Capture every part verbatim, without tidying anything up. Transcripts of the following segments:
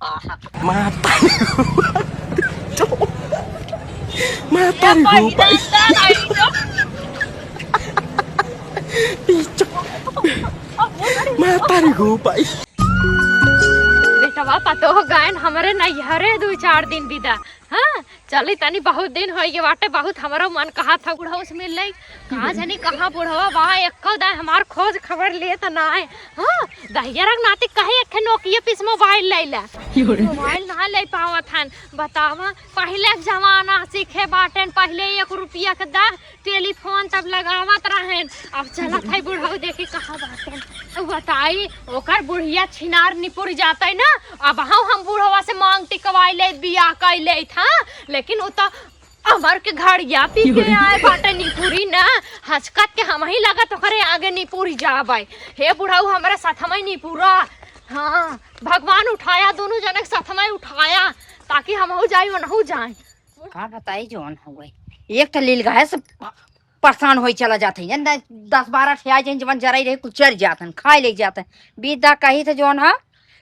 माता रे, माता रे हो भाई। माता रे हो भाई। बेटवा पतोह गएन हमरे नैहरे दू चार दिन बिदा। हाँ, चली तनी, बहुत दिन होइ गए बाटे, बहुत हमरो मन कहत ह बुढ़ऊ से मिल लई। कहाँ जानी कहाँ बुढ़वा बा, एक्को दाई हमार खोज खबर लेत नाय। हाँ, दहिजरा के नाती कहे एक ठे Nokia piece mobile लैला। Mobile ना ले पावत हन। बतावा, पहिले के जमाना सीखे बाटेन, पहिले एक रुपया के दा telephone तब लगावत रहेन। अब चलत है बुढ़ऊ देखी कहाँ बाटेन। बताई, ओकर बुढ़िया छिनार निपुर जातै ना, अबहूँ हम बुढ़वा से मांग टिकवाई लेत, बियाह कई लेत, हाँ, लेकिन उ तो अमर के घड़िया पी के आए बाटे निपुरी ना, हचकत के हमही लगत ओकरे आगे निपुरी जाबै। हे बुढ़ऊ, हमरे साथ में निपुरा। हाँ, भगवान उठाया, दोनों जने के साथ में उठाया, ताकि हमहू जाई, ओनहू जाए। का बताई जौन हो गई, एक तो लील गाय से परेशान होई चला जात है, जन दस बारह ठे आ जाइन, जवन जराई रहे, कुल चर जात हन, खाए ले जात हन। बीत दा कही थे जौन हा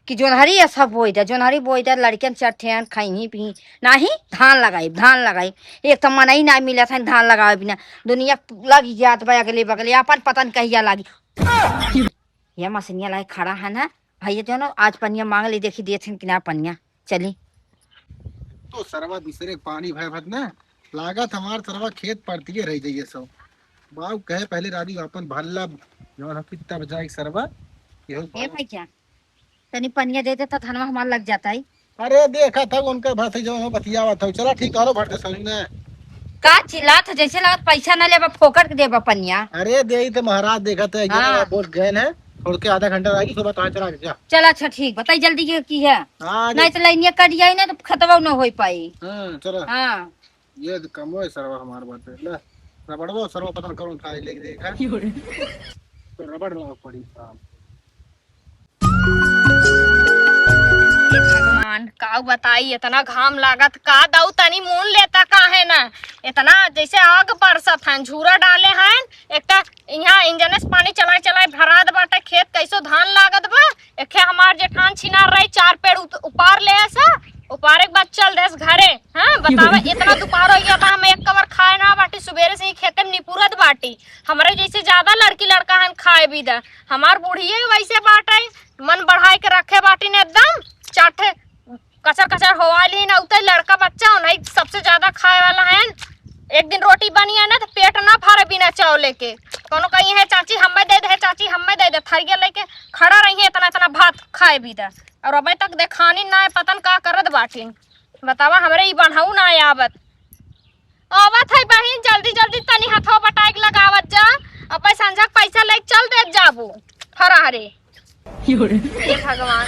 कि जोन्हरी ये सब बोई दा, जोन्हरी बोई दा, लड़कियन चर ठे हन, खइही पी, नाही धान लगाई, धान लगाई। एक तो मनई ना मिलत है धान लगावे बिना, दुनिया लगी जात बा अगले बगले, अपन पता न कहिया लागी। ये मशीनिया लाए खड़ा है ना, भैया जौन आज पनिया मांग ले, देखी देत हन कि ना पनिया। चली। तो सरवा दूसरे के पानी भर भर ना, लागत हमार सरवा खेत परतिये रह जाइए सब। बाऊ कहे पहले राजू अपन भर लब, जौन हम कितना बजाए सरवा, यहो ए बाऊ। भैया, तनी पनिया दे दे तो धनवा हमार लग जाता है। अरे देखा था उनका भर से जौन हो बतियावा था। चला ठीक करो भर दे सही ने। का चिल्लात है, जैसे लगत पैसा ना लेबा, फोकट के देबा पनिया। अरे देई तो महाराज देखत है, हाँ। बोल गए हैं, छोड़ के आधा घंटा लागी, सुबह तो चला जा। चल अच्छा ठीक, बताई जल्दी के की है। हाँ, नहीं तो लाइनिया कट जाई ना तो खतवा न होई पाई। हाँ, चला। हाँ। ये तो कमो है सरवा हमार बात है। ले, रबड़वा सरवा पता न कौन खाए लेके देखा। तो रबड़ लाओ पड़ी साहब। हे भगवान, का बताई, इतना घाम लागत, का दऊ तनी मून लेता, का है ना, इतना जैसे आग बरसत है, झूरा डाले हैं, एक तो यहाँ इंजन से पानी चलाए चलाए भरात बाटे खेत, कैसो धान लागत बा। एखे हमार जेठान छिनार रही, चार पेड़ उत-, उपार ले ऐसा, उपारे के बाद चल देस घरे। हाँ, बतावा, इतना दोपहर हो गया बा, हम एक कबर खाए ना बाटी, सुबेरे से ही खेते में निपुरत बाटी। हमरे जैसे ज्यादा लड़की लड़का हन खाए भी दा। हमार बुढ़िए वैसे बाटे, मन बढ़ाए के रखे बाटी ने एकदम, चार ठे कचर कचर होवा ली ना, उते लड़का बच्चा उन्हीं सबसे ज्यादा खाए वाला है। एक दिन रोटी बनी है ना तो पेट ना भरे बिना चावले के। कोनो कही है, "चाची हमें दे दे, चाची हमें दे दे," थरिया लेके खड़ा रही है, इतना इतना भात खाए भी दा। और अबे तक देखानी ना है, पता न का करत बाटी। बतावा, हमरे ई बढ़ऊ ना आवत। आवत है बहिन, जल्दी जल्दी तनी हथवा बटाइक लगावत जा, अबे संझा के पैसा लेके चल देत जाबू। हरा हरे। हे भगवान,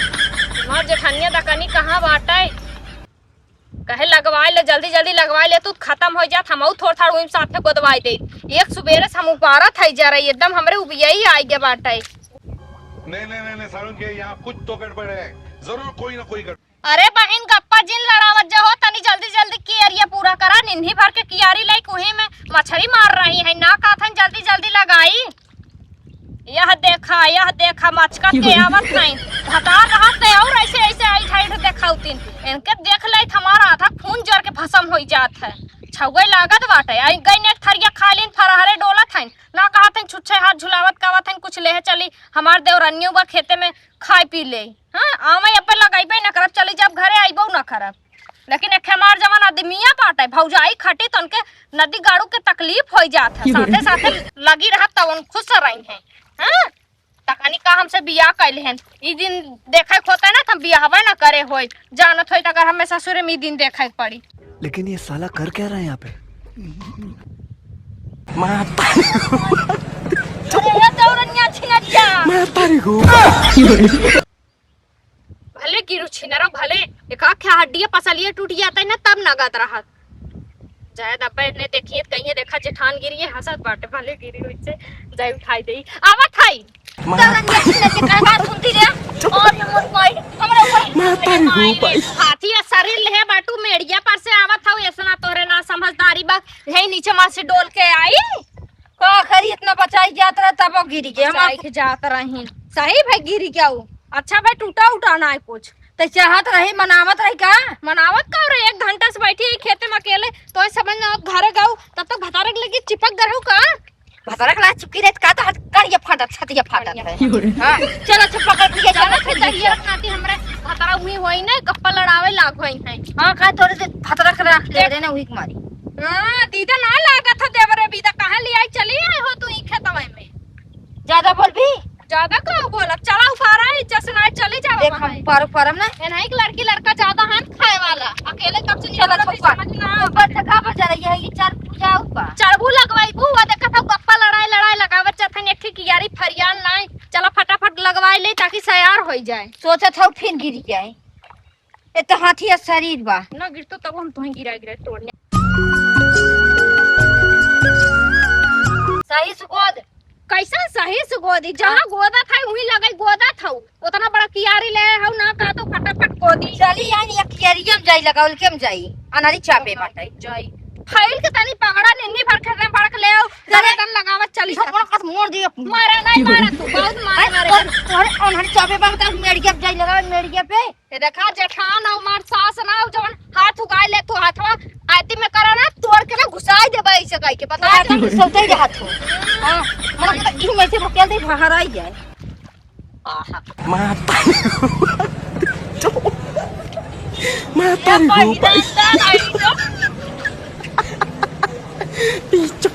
हमार जेठनिया दकनी कहाँ बाटे? कहे लगवाए ले, जल्दी जल्दी लगवाए ले, तू खतम हो जात, हमहू थोड़ थाड़ उइम साथे गोदवाए दे। एक सुबेरे से हम उपारत है जा रही, एकदम हमरे उबियई आइ गे बाटे। नहीं, नहीं, नहीं, नहीं, सारुण के यहाँ कुछ तो गड़बड़ है, जरूर कोई ना कोई गड़बड़। अरे बहिन, गप्पा जिन लड़ावत जा हो, तनी जल्दी जल्दी कियारिया पूरा करा। निन्ही भर के कियारी लई कुही में मछरी मार रही है, ना कहत हन जल्दी जल्दी लगाई। यह देखा, यह देखा, मचकत के आवत है। भतार रहत है और ऐसे ऐसे आई ठाइठ देखाउतिन। इनके देख ले हमारा आधा खून जर के भसम होई जात है। छउए लागत बाटे। आई गई ने एक थरिया खा लीन, फरहरे डोलत है। ना कहत है छुच्छे हाथ झुलावत कावत है, कुछ लेहे चली, हमार देवरनियो बा खेते में खाए पी ले। हाँ, आवे अब्बे लगइबे न करब, चली जाब घरे, अइबो न करब। लेकिन एक हमार जवन आदमिया बाटे, भौजाई खटी, त उनके नदी गाड़ू के तकलीफ होइ जात है। साथे साथे लगी रहत त उन खुश रही हैं। हाँ, तकनी का हमसे बियाह कैले हैं। ई दिन देखे के होता ना, त हम बियाहबे न करे होई। जानत होई त अगर हमें ससुरे में ई दिन देखे के पड़ी। लेकिन ये साला कर क्या रहा है यहाँ पे? माता। अरे, ये दौरनिया छिनरिया। माता रे हो। भले गिरू छिनरो, भले एक आख्या हड्डिया पसलिए टूट जाता है ना, तब नगद रहत। जाए दब्बे ने देखिए, कहिए देखा जेठान गिरी है, हंसत बाटे, भले गिरी वैसे जाए उठाई दे। आवत है। माता। दौरनिया छिनरिया, काहे बात सुनती रे? और ये मोर माई, हमरा ऊपर माता रे हो माई रे। भाई। हाथी आ शरीर ले बाटू मेड़िया पर से आवत हौ, ऐसना तोहरे ना समझदारी बा, यही नीचे मा से डोल के आई। का करी, इतना बचाई जात रहा, तब वो गिरी गया। बचाई के जात रही। सही भाई गिरी गया वो। अच्छा भाई, टूटा उटा ना है कुछ। ते चाहत रही, मनावत रही का? मनावत का रे, एक घंटा से बैठी है खेते में अकेले, तो समझ में आवत घरे गऊ, तब तक भतारक लगी चिपक गए हो का? भतारक ला चिपकी रहे, का तो हाथ करिया फाटत, छतिया फाटत है। हाँ, चलो, चुप पकड़ के चलो, चलो, फिर दहिया खाती हमरे भतारा हुई होई ना, गप्पा लड़ावे लाग होई है। हाँ, का तोरे से भतारक रख ले रे ना, वही कुमारी। हाँ, दीदा ना लागत है देवरे बीदा, कहाँ ले आई, चली आए हो तू ई खेतवा में? ज्यादा बोलबी? ज्यादा का बोलब? चला उपारा है, जैसे ना चली जाओ देख, हम वहाँ। पारो पारम ना। ए, नहीं, एक लड़की लड़का ज्यादा हाथ खाए वाला। अकेले कब से चला निकलो, छुपा। समझ ना। ऊपर से का बजा रही है, ये चार पूजा ऊपर। चढ़बू लगवाई बू, वो देखा था गप्पा लड़ाई, लड़ाई लगावत चथन, एक ठे कियारी फरियाल नाई। चला फटाफट लगवाई ले, ताकि सयार होई जाए। सोचत हूँ फिर गिर जाए। ए तो हाथी या शरीर बा। ना गिरतो तब हम तुहें गिरा गिरा तोड़ ले। सही से गोद। कैसन सही से गोदी? जहाँ गोदा था, वहीं लगे गोदा था। उतना बड़ा कियारी ले हऊ ना, का तो फटाफट गोदी। चली यानी एक कियारिया में जाई, लगावल के में जाई। अनारी चापे बाटे। जाई। फैल के तनी पगड़ा निन्नी भर खेत में भड़क ले आओ। चले। दन लगावत चली सब। कस मोड़ दिया। मारा नहीं, मारा तू, बहुत मारा, अरे, मारा। तोहरे, तोहरे अनारी चापे बाटे, मेड़िया पे जाई, लगावल मेड़िया पे। ये देखा, जेठान अउ हमार सास ना, जवन हाथ उगाए ले तू, हाथवा आयती में करा ना, तोड़ के ना घुसाई देबे ऐसे कह के, पता है? हाथ में सौते ही हाथ हो। हाँ, मतलब, तो इहू में से भकेल दे, बाहर आई जाए। आहा। माता। माता रे हो भाई। पीछे।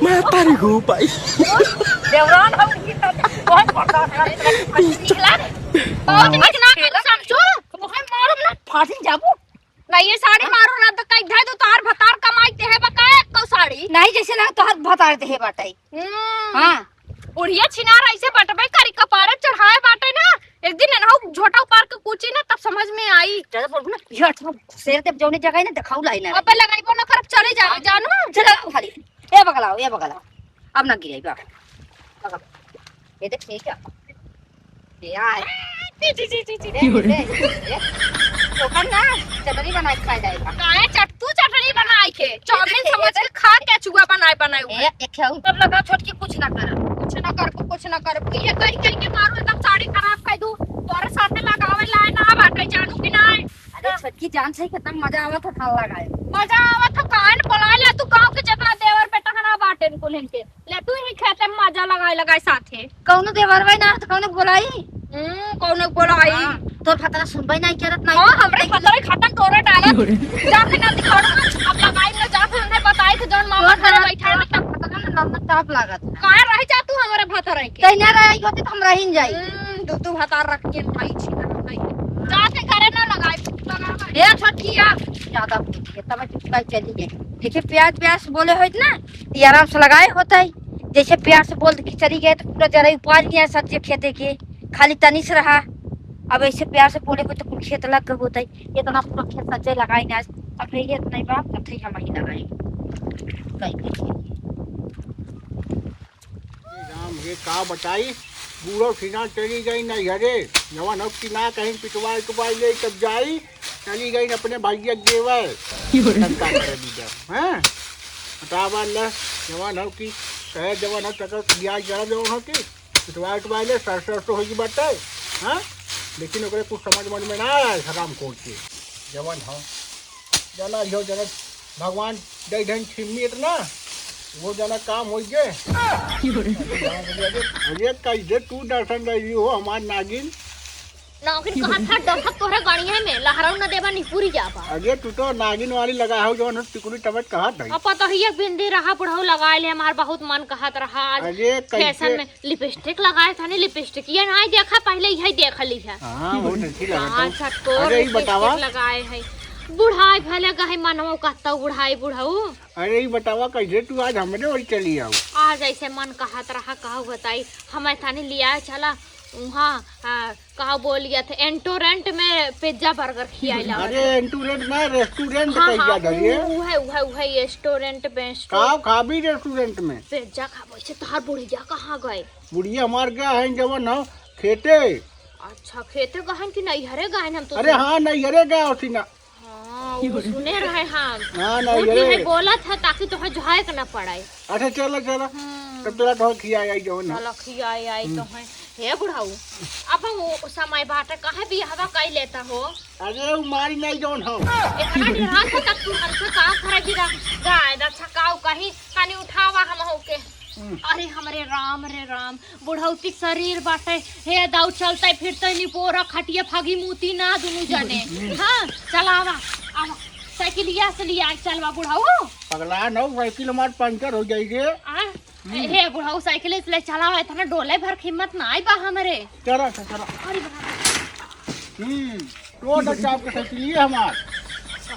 माता रे हो भाई। देवरान हम की तो बहुत बड़ा है। पीछे। बहुत निकला। बहुत निकला, समझो। तोहे मारब ना, फांसी जाबू। नहीं, ये साड़ी मारो ना, तो कहीं धै दो, तोहार भतार कमाई ते है बका, एको साड़ी। नहीं, जैसे ना तोहार भतार ते है बाटे। हम्म। हाँ। बुढ़िया छिनार ऐसे बटबे करी, कपारे चढ़ाए बाटे ना। एक दिन एनहु झोटा उपार के कूची ना, तब समझ में आई। ज्यादा बोलबू ना, ये अच्छा शेर देव जौने जगह ना देखाऊ लाई ना। अब लगाइबो ना करब, चले जा, जानू। चलो खाली। ए बगलाओ, ए बगलाओ। अब ना गिराई बा। ये देख, ये क्या? ए, आय। छी, छी, छी, छी, छी। ए, ए, ए, ए। ओकर ना चटनी बनाई के खाए जाएगा। काहे चट-, तू चटनी बनाई के? चाउमीन समझ के खा के चुआ बनाए, बनाए हुए। ए, एक है, तब लगा छोटकी कुछ ना कर। कुछ ना कर, कुछ ना कर। ये कहीं, कहीं के मारो एकदम साड़ी खराब कर दू। तोरे साथे लगावे लाए ना बाटे, जानू कि ना? अरे छोटकी जान से कितना मजा आवत है खाना लगाए। मजा आवत है, काहे न बोला ले तू गाँव के जितना देवर बेटा है ना बाटे इनको लेके। ले तू ही खेते में मजा लगाए लगाए साथे। कौनो देवरवा ना तो कौनो बोलाई? हम्म, कौनो बोलाई? हाँ, तोर भतरा सुनबे नहीं करत नहीं। हाँ, हमरे भतरा खटन तोरे डालत। जाके ना दिखाड़ू ना, अब लगाई ना जाके हमने बताई थे जौन मामा तोर घरे भतरा बैठा है। भतरा ना नमक ताप लागत। काहे रह जा तू हमरे भतरा के? तै ना रही होती तो हम रही न जाई। हम्म, दू दू भतार रख के भाई छी ना भाई। जाके घरे ना लगाई, तो ना भाई। ए छोटकी आ, ज्यादा बोल दिए, तब चुप कर चली गई। देखिए प्यार प्यार से बोले होत ना, ये आराम से लगाए होता है। जैसे प्यार से बोल के चली गए तो पूरा जरा उपार लिया सज्जे खेते के, खाली तनी से रहा। अब ऐसे प्यार से बोले को तो कुल खेत लग गए होता है। इतना पूरा खेत सज्जे लगाई ना, अब ये इतना ही बाप कथे हम ही लगाई। कहीं के लिए। राम रे, का बताई, बूढ़ो सिना चली गई नैहरे, जवन हो कि ना कहीं पिटवाई उटवाई ले तब जाई, चली गई अपने भैया के देवे। क्यों रे? तब का करे दीदा, हैं? बतावा ले, जवन हो कि कहे जवन हो चकर दिया जरा जवन हो कि पिटवाई उटवाई ले, सरसों सरसों हो गई बाटे, हाँ? लेकिन ओकरे कुछ समझ समझ में ना आया, हराम खोर के। जवन हो, जना लिहो, जना भगवान दे देन छिम्मी इतना, वो जना काम हो गए। अरे, अरे, कैसे तू दर्शन दे रही हो हमार नागिन? नागिन कहा था, डंफत तोहरे गड़िया में, लहराऊ न देबा, निपुरी जाबा। अरे, तू तो नागिन वाली लगा हो, जवन टिकुली टमट कहा था। अब पतोहिया बिंदी रहा, बुढ़ऊ लगाए ले, हमार बहुत मन कहत रहा, आज अरे, कैसे? फैशन में लिपस्टिक लगाए था नी, लिपस्टिक ये नहीं देखा, पहले यही देख ली है। हाँ, बहुत अच्छी लगा हाँ, था। छटकोर अरे, ये लिपस्टिक बतावा। लगाए है। बुढ़ाई भले गए मनवा कहता बुढ़ाई बुढ़ऊ। अरे, ये बतावा कैसे तू आज हमरे ओर चली आओ? आज ऐसे मन कहत रहा, कहू बताई, हम थाने लिया चला, वहाँ, हाँ, कहा बोलिया था, एंटोरेंट में पिज्जा बर्गर खियाई ला। अरे, एंटोरेंट ना, रेस्टोरेंट हाँ, कही हाँ, जाता ये। उ-, उहे, उहे, उहे, रेस्टोरेंट में, रेस्टो-, का खाबी रेस्टोरेंट में? पिज्जा खाबो, इसे तोहार बुढ़िया कहाँ गए? बुढ़िया हमार गया है जवन हो खेते। अच्छा, खेते गहन कि नैहरे गहन हम तो अरे सुन- हाँ, नैहरे गया होती ना। हाँ, वो सुने रहे हम। हाँ, वो नैहरे। ठीक है, बोलत है ताकि तोहे झायक ना पड़े। अच्छा, चलो, चलो। हम्म। तब तोरा तो खिया आई जवन हो। चलो, खिया आई हम्म। तो है। हे बुढ़ऊ, अब वो समय बाटे, काहे बियाहवा कइ लेता हो? अरे, उ मारी नहीं जौन हो। इतना डेरात हो तब तू हमसे का करे बिरा-, गाय दा छकाऊ कहीं, तनी उठावा हम हो के। हम्म। अरे हमरे राम रे राम, बुढ़ौती शरीर बाटे, हे दाऊ चलते फिरते निपोरा खटिया फागी मूती ना दुनु जने। हम्म। हाँ, चलावा, आवा, साइकिलिया से लिया चलवा बुढ़ऊ। पगला न हो, साइकिल हमार पंचर हो जाई रे। आ, हम्म। हे बुढ़ऊ, साइकिल से ले चलावा, इतना डोले भर के हिम्मत नाई बा हमरे। चला, चला, चला। अरे बाप रे। हम्म, तो डर के आपके साइकिल ये हमार।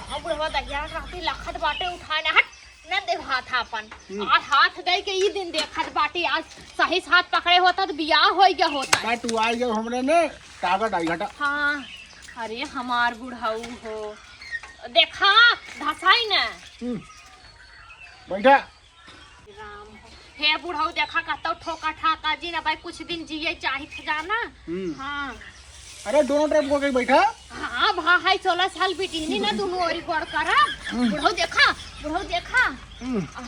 हाँ, बुढ़वा दहिया राती लखत बाटे उठाए ना, हट, न देवा था अपन। हम्म। आज हाथ दे के ई दिन देखत बाटे, आज सही से हाथ पकड़े होता तो बियाह होइ गया होता। बा तू आई जब हमरे ने, ताकत आई घटा। हाँ, अरे हमार बुढ़ऊ हो, देखा, धसाई न। हम्म, बैठा। राम हो। हे बुढ़ऊ, देखा कतौ ठोका ठाका जी ना भाई, कुछ दिन जिए चाहित जाना। हम्म। हाँ। अरे दोनों टाइप को कहीं बैठा। हाँ, भा है सोलह साल बिटिनी ना, दोनों ओरी बड़ करा। हम्म। बुढ़ऊ देखा, बुढ़ऊ देखा। हम्म। आ।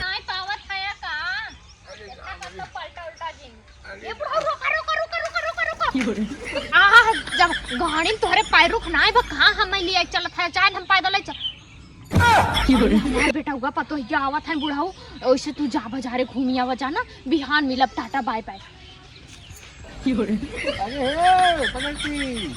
नाई पावत है का? देखा कतौ पलटा उल्टा जी। ए बुढ़ऊ, रोका, रोका, रोका, रोका, रोका, रोका। आहा, जब गाड़ी में तोहरे पैर रुक ना आए, बा कहाँ हम ले चलत है, चाहे हम पैदल ही चल। हमार बेटा हुआ पतो है क्या आवत है बुढ़ऊ, ओइसे तू जा बाजारे घूमी आवा जाना, बिहान मिलब, टाटा बाय बाय। अरे हे, पगलची,